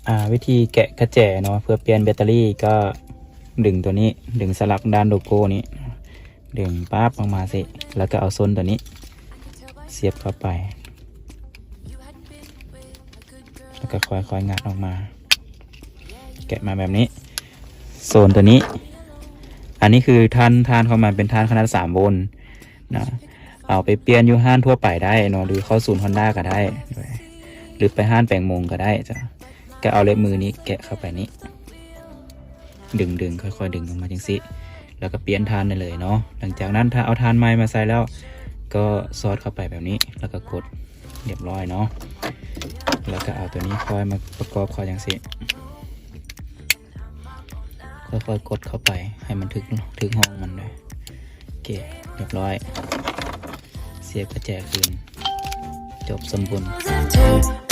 ອ່າ ວິທີແກະກະແຈເນາະ ເພື່ອປ່ຽນແບັດເຕີຣີ ກໍດຶງຕົວນີ້ ດຶງສະຫຼັກດ້ານໂລໂກ້ນີ້ ດຶງປັບອອກມາຊິ ແລ້ວກໍເອົາສົ້ນຕົວນີ້ສຽບເຂົ້າໄປ ແລ້ວກໍຄ່ອຍໆງັດອອກມາ ແກະມາແບບນີ້ ໂຊນຕົວນີ້ ອັນນີ້ຄືຖ່ານ ຖ່ານຂອງມັນເປັນຖ່ານຂະໜາດສາມໂວນນະ ເອົາໄປປ່ຽນຢູ່ຮ້ານທົ່ວໄປໄດ້ເນາະ ຫຼືເຂົ້າສູນຮອນດ້າກໍໄດ້ ຫຼືໄປຮ້ານແປງມົງກໍໄດ້ຈ້ະ ກໍເອົາເລັບມືນີ້ແກະເຂົ້າໄປນີ້ ດຶງໆ ຄ່ອຍໆ ດຶງອອກມາຈັ່ງຊີ້ ແລ້ວກໍປ່ຽນຖ່ານໄດ້ເລີຍເນາະ. ຫຼັງຈາກນັ້ນ ຖ້າເອົາຖ່ານໃໝ່ມາໃສ່ແລ້ວ ກໍສອດເຂົ້າໄປແບບນີ້ ແລ້ວກໍກົດ ຮຽບຮ້ອຍເນາະ. ແລ້ວກໍເອົາຕົວນີ້ຄ່ອຍມາປະກອບເຂົ້າຈັ່ງຊີ້ ຄ່ອຍໆ ກົດເຂົ້າໄປໃຫ້ມັນຖືກ ຖືກຮ່ອງມັນເດີ. ໂອເຄ ຮຽບຮ້ອຍ ສຽບກະແຈຄືນ ຈົບສົມບູນ.